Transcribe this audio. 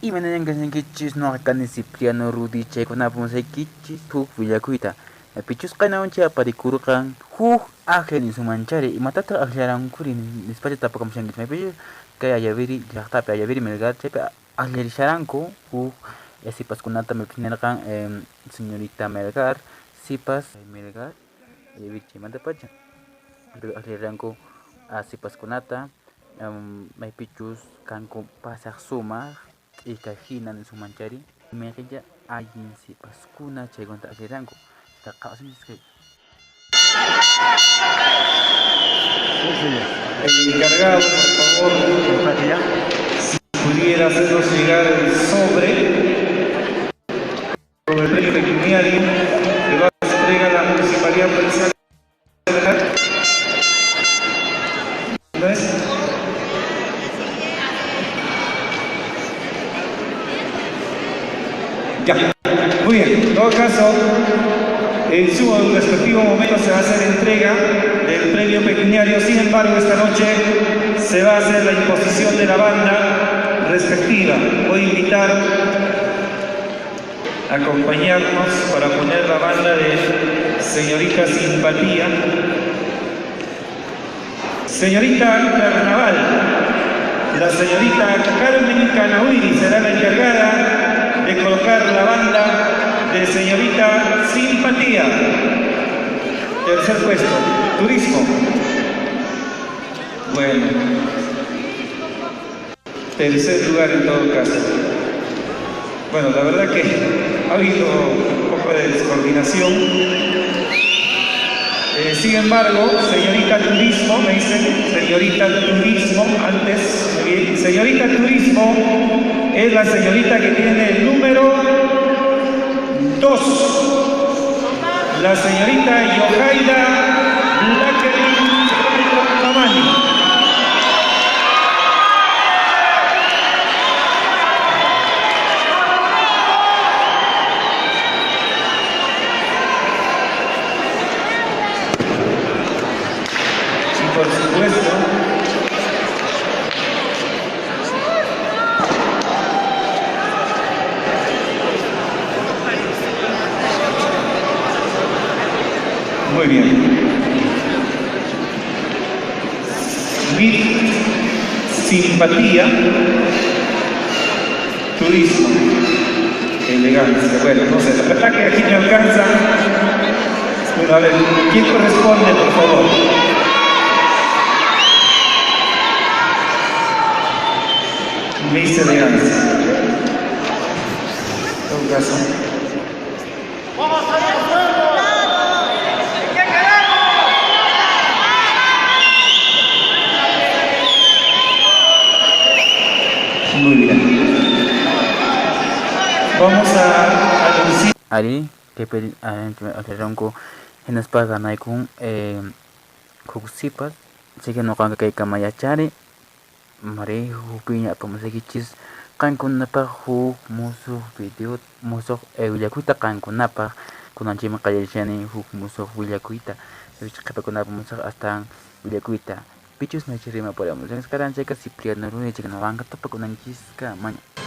Imaynallan kashankichis? Noqa kani Cipriano Rudy, chaykunapi musaykichis huk willakuyta. Pichus qaynawanchik aparikurqan huk akllay nisunmanchari, imatataq akllarankuri nispacha tapukamushankichis. Maypichus kay Ayaviri llaqtapi, Ayaviri Melgar chaypi akllarisharanku huk sipaskunata maypis nirqan señorita Melgar, sipas Melgar, Ayaviri chaymantapacha. Pero akllariranku sipaskunata maypichus kanku pasaq sumaq t'ika hina nisunmanchari mayqilla allin sipaskuna chaykunata akllaranku. Qhawasunchis kay. El encargado, por favor, si pudiera hacernos llegar el sobre con el premio pecuniario que va a entregar la Municipalidad Provincial de Melgar. ¿No es? Ya. Muy bien. En todo caso, en su respectivo momento se va a hacer entrega del premio pecuniario. Sin embargo, esta noche se va a hacer la imposición de la banda respectiva. Voy a invitar a acompañarnos para poner la banda de Señorita Simpatía. Señorita Carnaval, la señorita Carmen Canahuiri será la encargada de colocar la banda de Señorita Simpatía. Tercer puesto, Turismo. Bueno, tercer lugar en todo caso. Bueno, la verdad que ha habido un poco de descoordinación. Sin embargo, señorita Turismo, me dicen, señorita Turismo, antes, muy bien, señorita Turismo es la señorita que tiene el número 2, la señorita Yohaida Blackery Mamani. Y por supuesto, muy bien. Mi simpatía, turismo, elegancia. Bueno, no sé, la verdad que aquí me alcanza. Bueno, a ver, ¿quién corresponde, por favor? Miss Elegancia. En todo caso. Muy bien. Vamos a anunciar. Ari, kaypi akllarunku hinaspa ganaykun huk sipas, chayqa ñuqaqa kaykama yachari mari hukpiña apamusaykichis qankunapaq huk musuq video, musuq willakuyta qankunapaq kunanchikmi qallarishani huk musuq willakuyta, qhipakunapi musuq astawan willakuyta. Pichus maychi rimapuramusan karan chayqa Cipriano Rudy chayqa ñuqanqa tupakunanchiskamaña.